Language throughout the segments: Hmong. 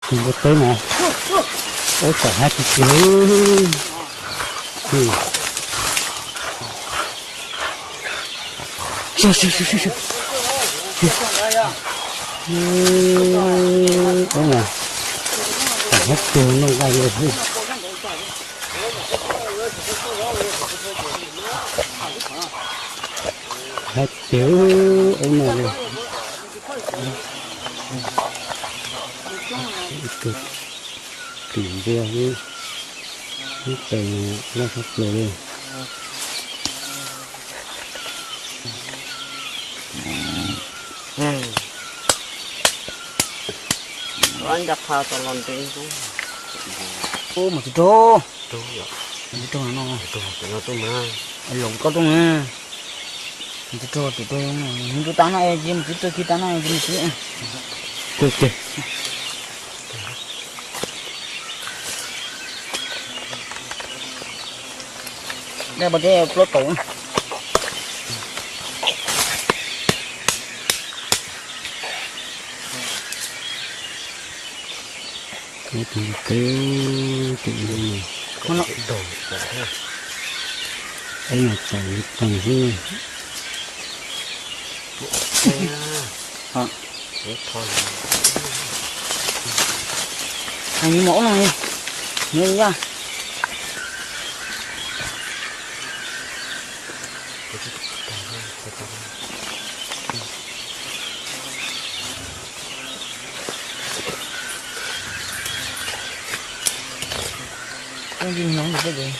Tus npua teb mas, ub, txawm hab tiag tiag. Ub, txawm hab tiag, noj nqaij li xwb. Hab tiag, ub no li. Ib tug tim npua, ib tes loj tshaj plaws li. Mus tsis raug, mus tsis raug no, los koj rooj na. Mus tsis raug, mus tsis raug tas no es mus tsis raug, tsis tas no es mus tsis. Dej pov dej plaub kaum. Tus teb, tus no, eb, no txaus li tag xwb. Heev mos ub no, nws yaj. Koj ntsis nyob ntawm koj ces,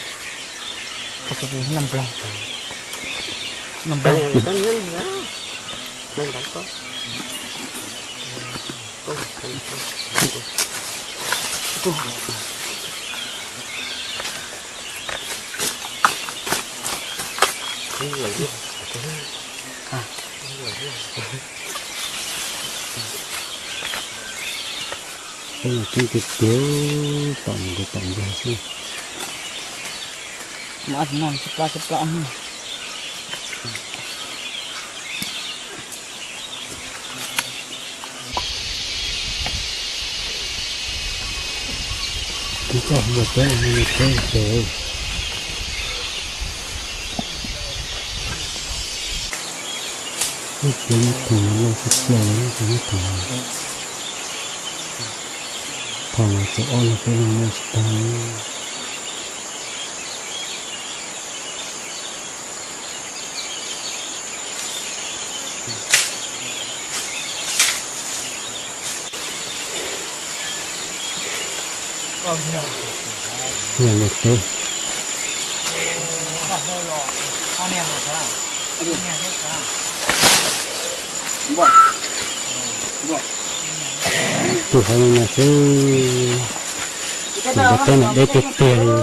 koj tus nam nplag, nam nplag. Peb los coob tiag tiag, tom ntawd tom ntawd xwb. Mas no tsib plab tsib plab. Ib txoj hlua teb no teb ces, ib txoj nyob thaum no loj tshaj plaws, ib txoj nyob thaum no. Thaum no txog ob no peb no muaj tsis tag li. Nyob ntawm teb. Tus hauv no xwb, tus npua teb no deb tiag tiag li.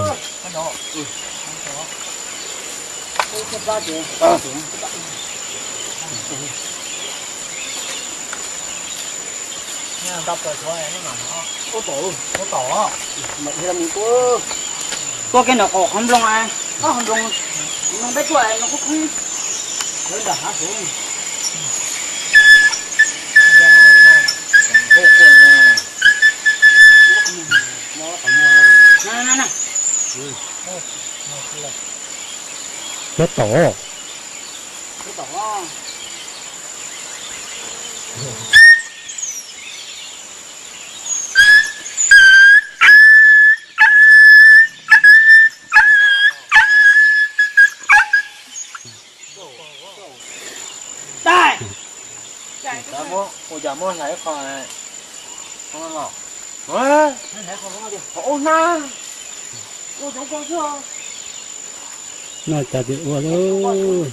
Tuaj kiag ntawm qaum qhov nploos, qhov nploos, nploos peb tuaj no khoob khoob. Na, na, na. Peb tom. Ua cas muab hlais ib qho no los? Qhov ub hnab. Noj cas tias ua lauj.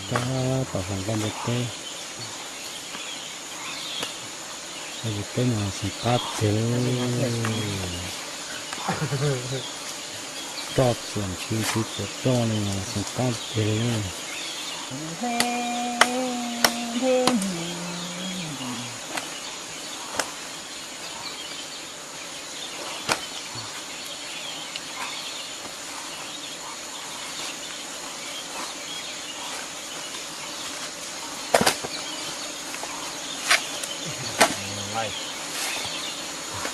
Tab tom hla nqaij ntawm teb. Ntawm teb mas xeem qab tiag li. Roj txias ntshis tsis txias roj li mas xeem qab tiag li.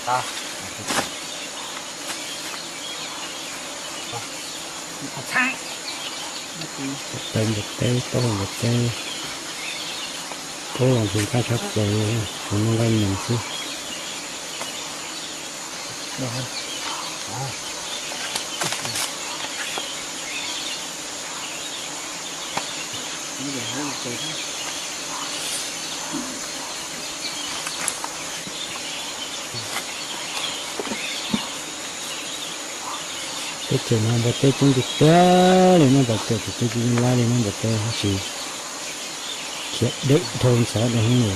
Tawv npua teb, taub hau npua teb, taub los ntxhw nqaij tshaj plaws, tsuas muaj nqaij nyoos xwb. Teb chaws no npua teb coob tiag tiag li, nyob tom caum tus teb tsis yeej laib li, nyob npua teb tab sis khiav deb dhau ntxhov rau heev li.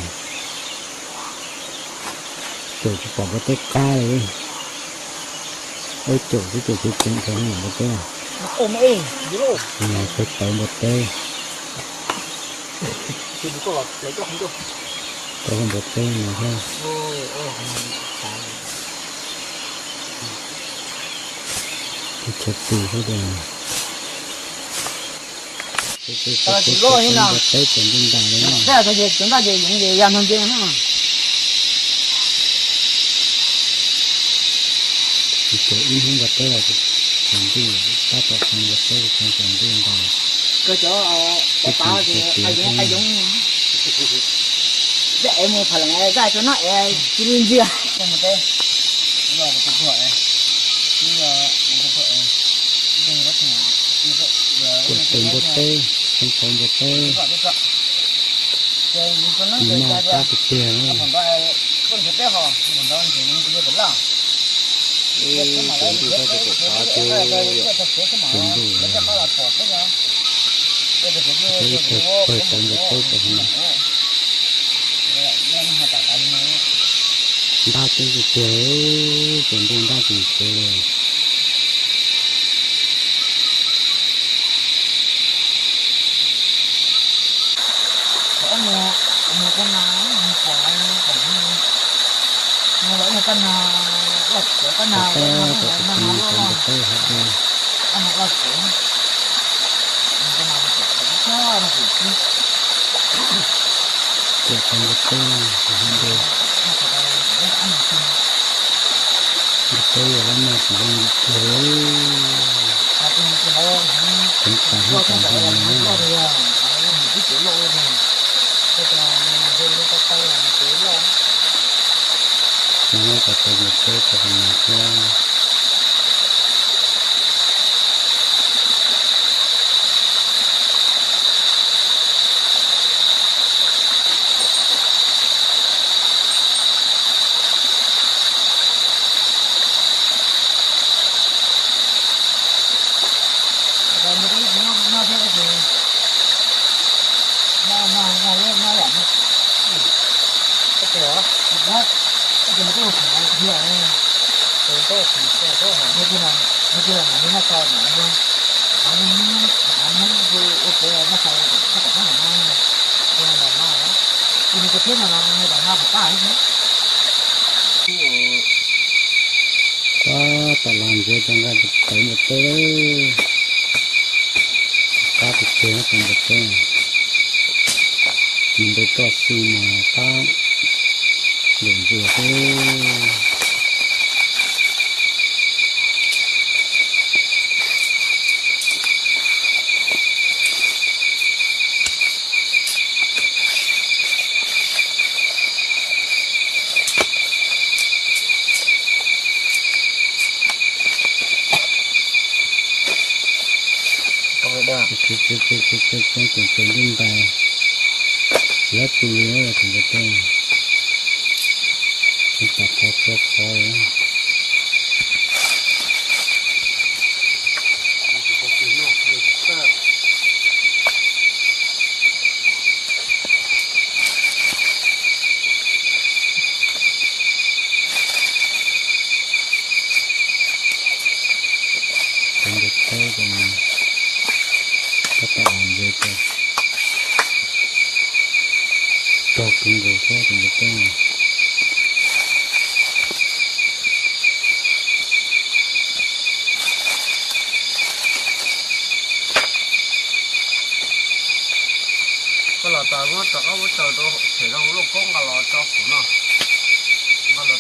Caum tsis pom npua teb qab li. Ua caum xwb ces tseem ceev dhau npua teb. Peb tawv npua teb, tawv npua teb no thiab. Teb chaws twg xwb ces tsis loj li no. Npua teb tsaus ntuj ntas li no. Teb tsaus ntuj ces yoov ces ya no nce no. Ces ib hnub npua teb los tsaus ntuj, tab tom qhov npua teb tsaus ntuj ntas. Koj cov pab ces qai yoov qai yoov. Zaj ev mus pham lees zaj cov no ev cia li ntsia. Kuam tus npua teb, xeev tau npua teb. Noj qab tiag tiag. Tus ntuj, ib tug pawg tau npua teb tau no. Ntab coob tiag tiag, tus ntuj ntab tsis tsev li. Mus mus koj na, mus pom pom mus los ib koj na, loj tsev koj na, koj na loj loj, koj na loj tsev. Mus koj na, mus pom ib koj na, mus pom ib. Ces qhov npua teb, qhov npua teb, npua teb yog lab noj tsis zoo li kiag li. Ceev tas hnub tas hmo no. Ces muab cov tau npua teb cov no thiab. Tab tom los ntsia cov nqaij tawv npua teb, qab tiag tiag cov npua teb, mus nte toj xwb mas qab lawm ntsuag xwb. Tseem tseem ntuj ntais, lab tu li tseem ntuj ntais, tas qhov txhua qhov li. Tus npua teb ces tab tom los ntsia ces raug kawg nkaus thiab tus npua teb. Koj los tas muab rov qab muab tsaws rau phem rau hauv lauj kaub nqa los tso kuv no. Kuv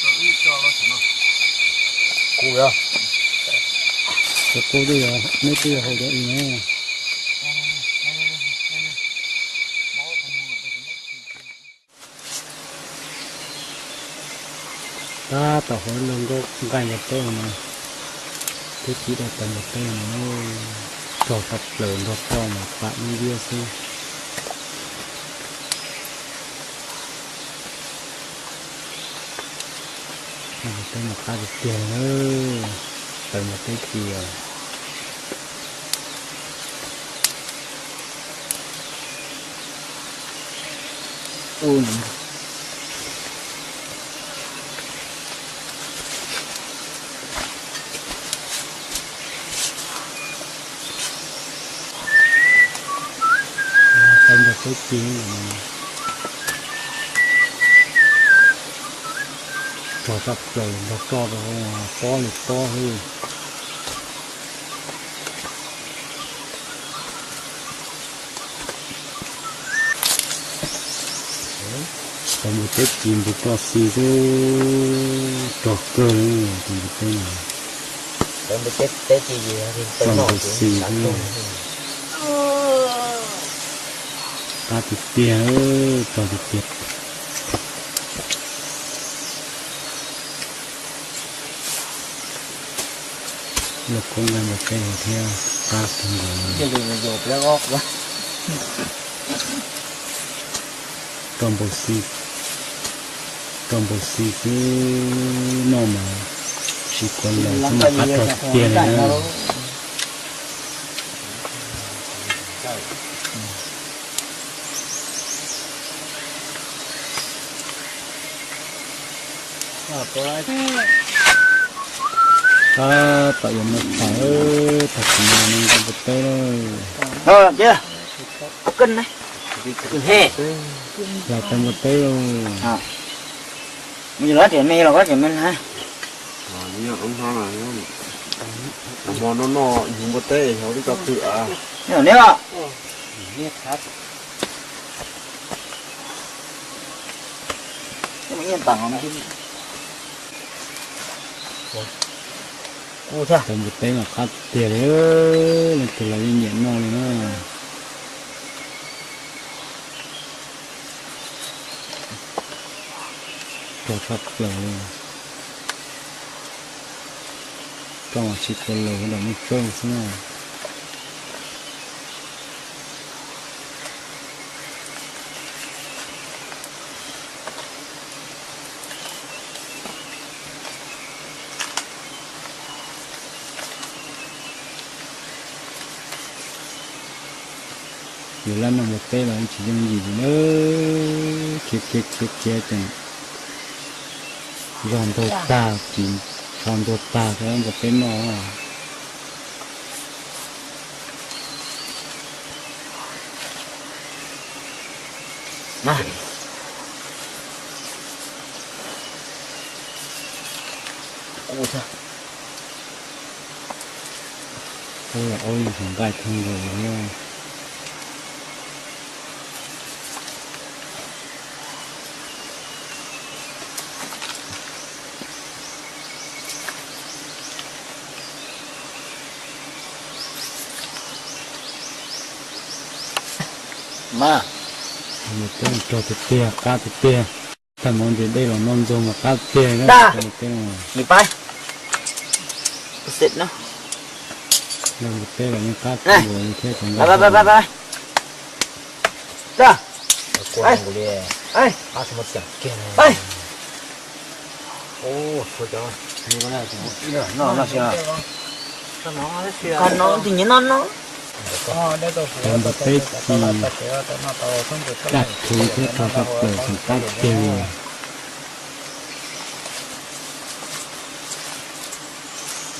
yog, kuv twb yog, neb twb yog hauv cov ib no. Tab tom hauv lub nkauj nqaij npua teb no, twb ci dai tawv npua teb no, rog tshaj plaws nrog roj mas pam ib viab xwb. Npua teb mas qab tiag tiag li na, tawv npua teb ci os. Tawv npua teb ci, rog tshaj plaws nrog roj rau pob li pob xwb. Tawv npua teb ci npua roj xis xwb, rog kawg li tawv npua teb no. Tawv npua teb ci, rog npua xis xwb. Qab tiag tiag, rog tiag tiag. Lub koob nqaij npua teb thiab qab kawg nkaus li. Roj npua xis, roj npua xis xwb, noj mas tsis khuv laws xwb mas qab rog tiag li na. Tab tom yuav mus thaum, thaum tsis mus noj npua teb lawm. Yog tau npua teb lawm. Hmo no noj yug npua teb xyov twb tso twg. Tau npua teb mas qab tiag li, leej twg los yeej nyiam noj li na. Rog tshaj plaws li. Roj mas tsis khuv laws, dam muj tsawb xwb na. Yus laj noj npua teb los yeej tsis yooj yim li na. Khiav khiav khiav khiav tseem zog ntuag tag, tsis tsho ntuag tag rau npua teb noj. Ub, yog ub yeej tsis nqaij kawg nkaus li thiab. Mas, npua teb rog tiag tiag, qab tiag tiag. Tag mov ntses dej los noj ntxuag mas qab tiag. Npua teb los yeej qab tiag thiab. Tau npua teb ci, daj thuv thiab rog tshaj plaws tseem qab tiag li.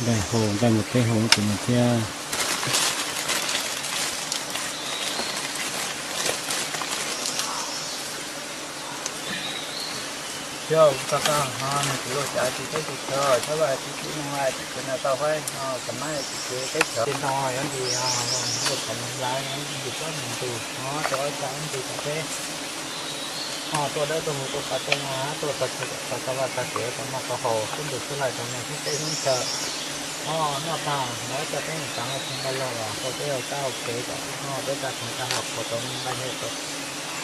Nqaij hau, nqaij npua teb hau tus no thiab. Xyov tau tau ho nws kuv luag cov tsis teb tsis chaw, txhob vaj tsis tib neeg vaj tsis tsev no tau faib ho kam mab tsis tsev teb chaws no yuav ntsis ho luag thaum nws hlais ntsis tsob nws ntus ho rau ib tag ntsis tom teb. Tuaj dawb tuaj huv tuaj pab tuaj noj tuaj txog chaw txog vaj txog tsev tau noj tau haus xub ntsws xub hlais rau nej xub teb xub chaw. Noj tag lawv coj peb mus txav nqaij txhua nqaij loj los tau peb ua kab ua kev kom noj peb tau txhua tau haus tau me nqaij tau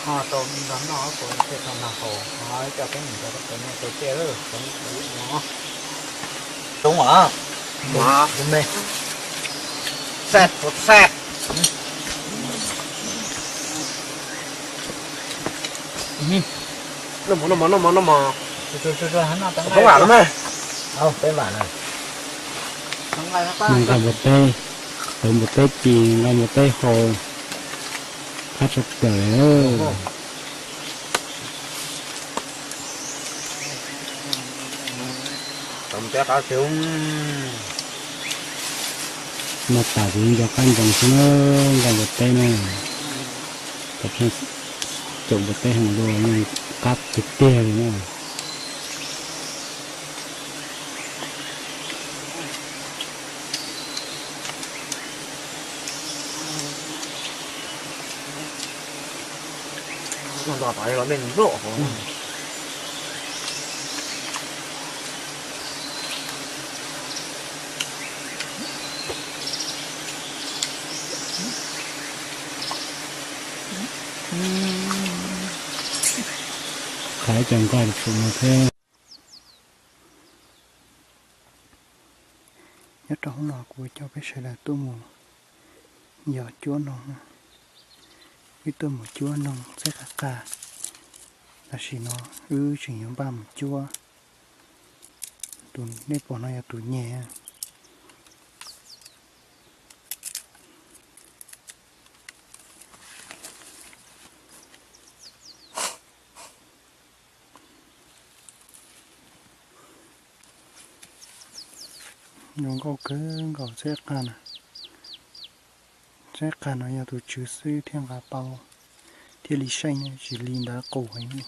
noj tau me nrog noj tau tej tau nrog haus, coj peb mus txav tau nej tau ciaj lawm tau nej tau ub no. Toob as, me, xaj puas xaj. Noj mov noj mov noj mov noj mov. Toob as, peb mam na. Nqaij npua teb, tauv npua teb ci, nqaij npua teb hau, qab tshaj plaws. Noj tas kuv nco qab ntsoov xwb na, nqaij npua teb na, cov pheej caum npua teb heev dua, qab tiag tiag li na. Qhov cov nqaij lus no thiab. Nyob rau hnub no kuv coj peb sawv daws tuaj mus yos cuab noog. Wb tuaj mus cuab noog txhiab qab qab. Tam sim no wb tseem yuav npaj mus cuab. Tus nej pom no yog tus nyeg. Zoo nkauj kawg nkaus txhiab qab na. Txhiab qab no yog tus tswv xwb thiaj nqa tau, thiaj li seej, tsis li ntawd qus heev.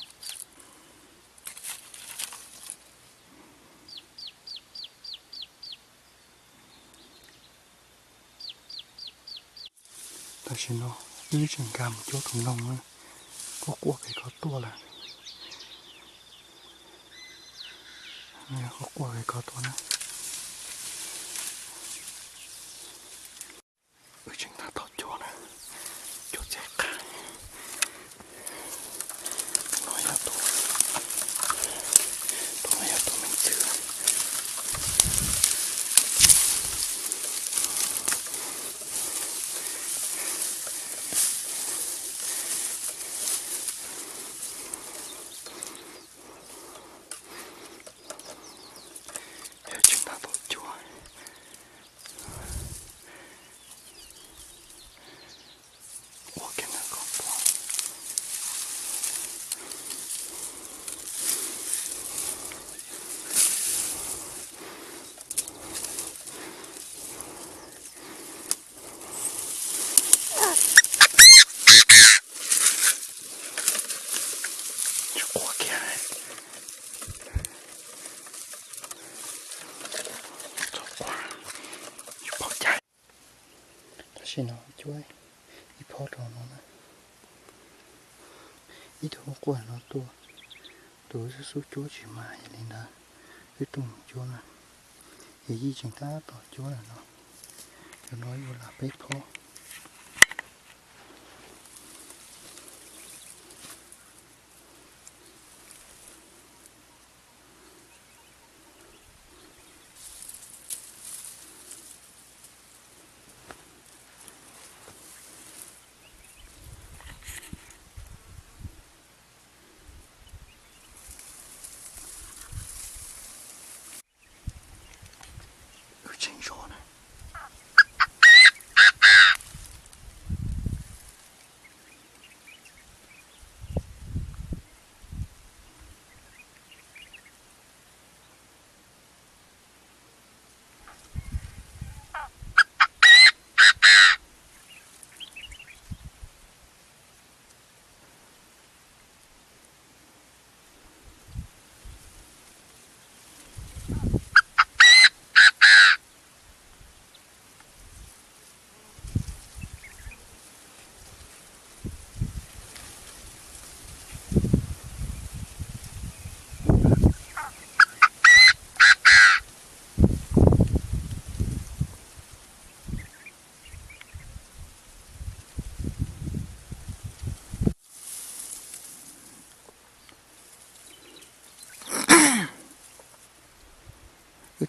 Tam sim no wb tseem nkag mus cuab tus noog na, quaj quaj pem ko tuaj lawm. Quaj quaj pem ko tuaj na. Wb tseem tab tom cuab na, cuab txhiab qab. Tus no yog tus, tus no yog tus me ntxwv. Wb tseem tab tom cuab. Ua kiag ntawm ko tuaj. Tsis quaj kiag. Tsis pom cai. Tam sim no cuab ib phob rau no na. Ib tug quaj no tuaj, tus xub xub cuab tsis mas yog li ntawd, wb tuaj mus cuab na. Yog yij tseem tab tom cuab lawm no, cov no yuav lam peb phob. Wb tseem zov na.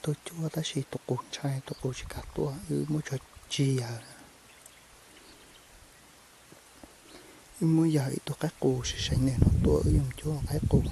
Tuaj cuab tab sis tus qus ntshai, tus qus tsis kam tuaj, wb muab tso tseg yawg. Wb muab yawg ib tug qaib qus seev seev no tuaj, wb yuav mus cuab qaib qus.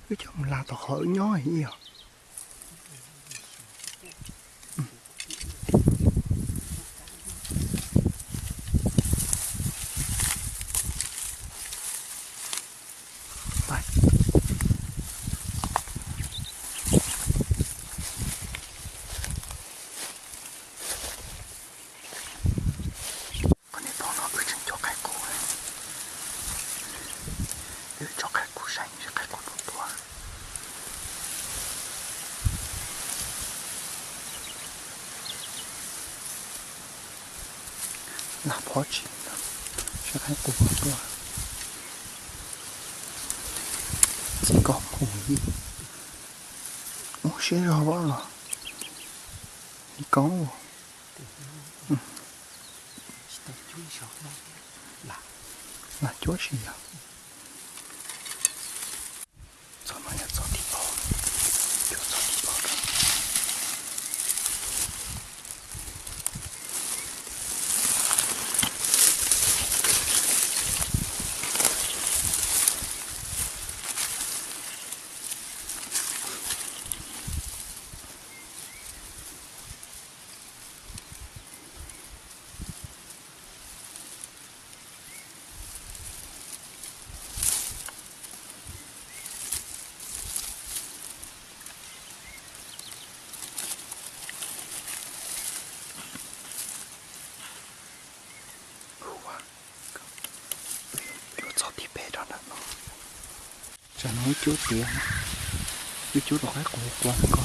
Wb coj mus lag tom qhov wb nyob ib yog. Qhov niag pog no wb tseem cuab qaib qus, wb tso qaib qus seev, qaib qus tuaj tuaj. Lam phob tsis, saib qaib qus tuaj. Txiv koj mus ib, ua siab zog los, koob. Lam cuab si yog. Txog no yog txog tim paub, cuab txog tim paub rau. Hu ua, yuav txog tim pem rau ntawm no. Tsam no wb cuab tiav, wb cuab rau qaib qus qua ko,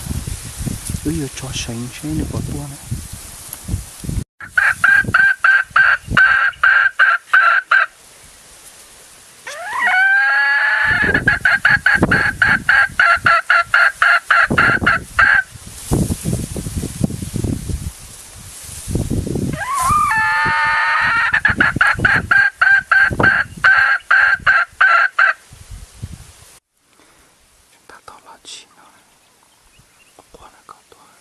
wb yuav tso seev seb nws puas tuaj na. Tab tom los tshis no, qua no kom tuaj.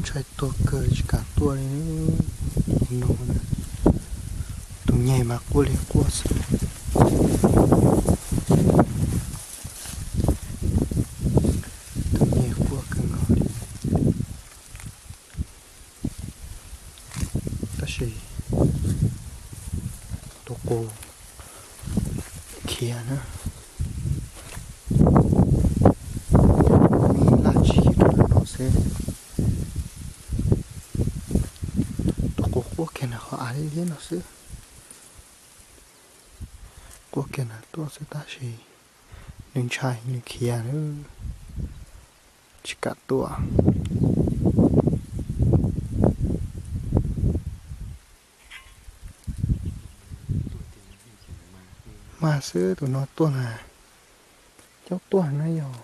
Ntshai tuag kawg tsis kam tuaj li. Tus no, tus nyeg mas quaj li quaj xwb. Tus nyeg quaj kawg nkaus li. Tab sis tus qus khiav na, laj tsis khiav rau no xwb. Tus qus quaj kiag na qhov av liab liab no xwb. Quaj kiag na tuaj xwb tab sis nws ntshai nws khiav na, tsis kam tuaj. Mag xwb tus no tuaj na, caub tuaj na yog.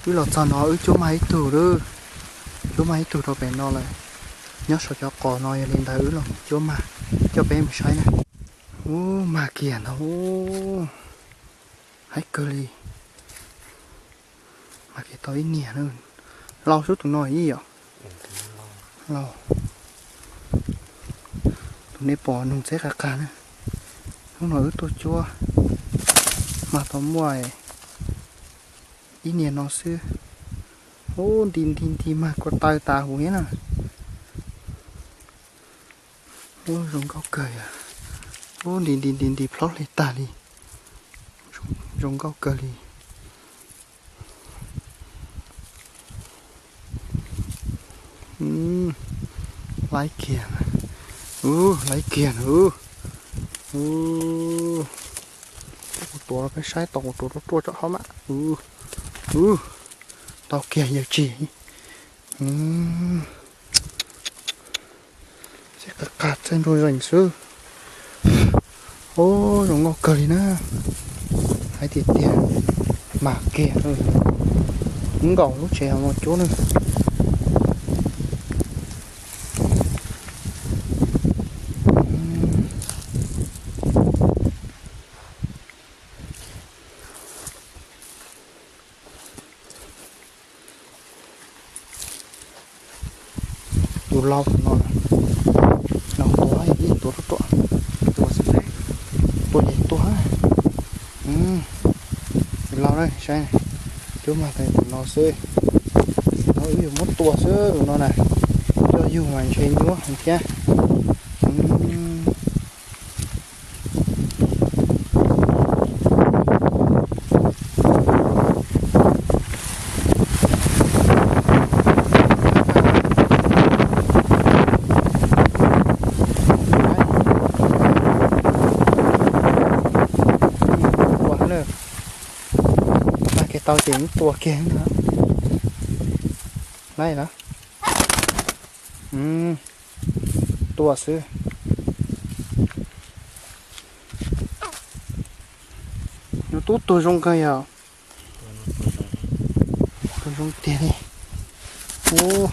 Wb los txog no wb cuab mag ib tug lawm, cuab mag ib tug rau pem no lawm. Nyob saum cov qos no yog li ntawd wb los cuab mag, coj peb mus saib na. Ub, mag kiag ntag, haib kawg li. Mag kiag tau ib niag na, lau xwb tus no ib yom. Lau, tus nej pom nug txeb qas qas na, hnub no wb tuaj cuab mag tau muaj ib niag no xwb. Ub, nti nti nti mag kua taw tas huv thiab na. Ub, zoo nkauj kawg yom. Ub, nti nti nti nti plhob hli tag li. Zoo nkauj kawg li. Laib kiag, ub, laib kiag na. Ub, kuv tuav rau peb saib tau, kuv tuav ruaj ruaj tsom hauv mas. Ub, tau kiag yawg tsis. Txaij qas qas txaij nruj zeeg xwb. Ub, zoo nkauj kawg li na. Hais tiag tiag, mag kiag, nkaum lub tsev no cuab na. Tus lau no, no tuav ib tuav ruaj ruaj, tua ces tuag. Tus lau na, saib, cuab mag tau tus no xwb. No wb yuav muab tua xwb tus no na, coj yug mas ntshe nyuaj heev thiab. Tua na, mag kiag tau ces tua kiag na. Laib na. Tua xwb. Nws tub tuag zoo kawg yom. Tuag zoo tiag li. Ub,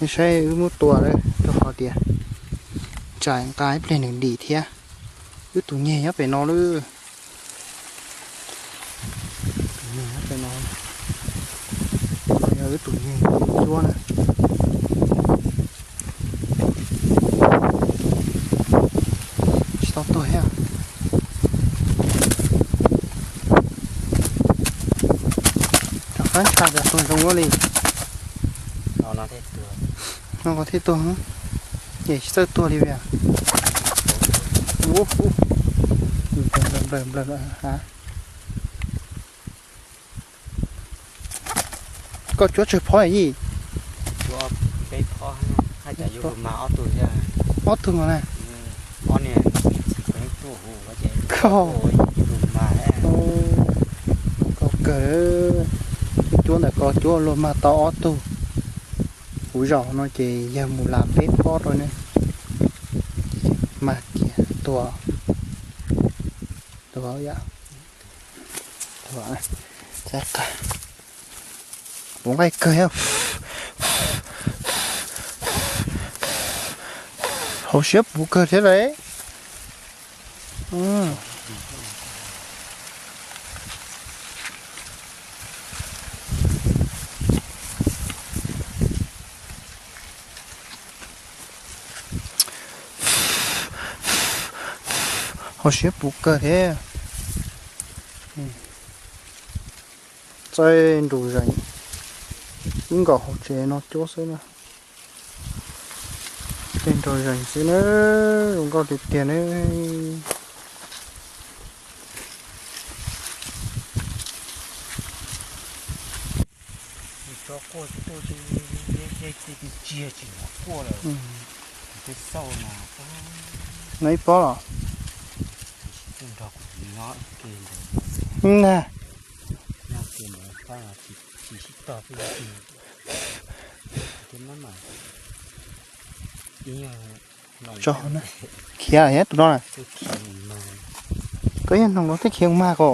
nej saib wb muab tua lawm rau qhov tias tsam nqa ib pliag nws dim thiab. Wb tus nyeg nyob pem no lawm. Tus nyeg nyob pem no, yog wb tus nyeg cuab na. Tsis tau tuag thiab. Rov qab ntshai tias tuag zoo ua li. No qhov thiaj tuag, ces tsis txawj tuag li as. Ub, nplawm nplawm nplawm nplawm av. Koj cuab tsawg phob yij? Ob tug mas na. Koj, koj kawg, wb cuab ntawm ko cuab luag mag tau ob tug. Kuv zaum no ces yawg mus las peb pob rau ne. Mag kiag tuag, tuag, tuag, txaij qas. Puv nqaij kawg thiab. Hauv siab puv kawg thiab lauj. Ua siab puv kawg thiab. Txaij nraum zees, ib nkaum hauv tsev no cuab xwb na. Txaij nraum zees xwb na, zoo nkauj tiag tiag na. Tso quaj tuaj, tsiag tsis quaj lawm. Tej xauj no, no ib pob los? Nrog kuv no ib ke ntawd. Na, tsis sib tog, tso na, khiav thiab tus no na. Koj yeej hnoos los thiaj khiav mag ko.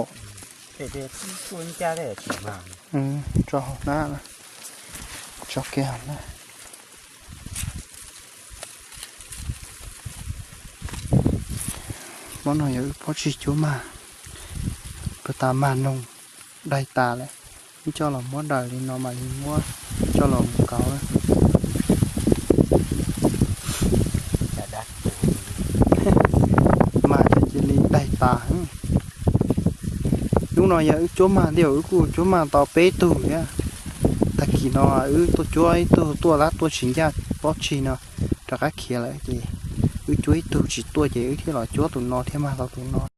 Tso hauv na, tso kiag hauv na. Pob no yog wb pob tsig cuab mag, puag ta mag noog daig tas lawm, wb coj los muab daws li no mam li muab coj los mus kauv na. Mag ces cia li daig tas. Hnub no yog wb cuab mag thiab, wb kuj cuab mag tau peb tug thiab. Tag kis no wb tuaj cuab ib tug tuaj lab tuaj tsis ncaj pob tsig no rov qab khiav lawm ces wb cuab ib tug tsis tuaj ces wb thiaj los cuab tus no thiab mag tau tus no.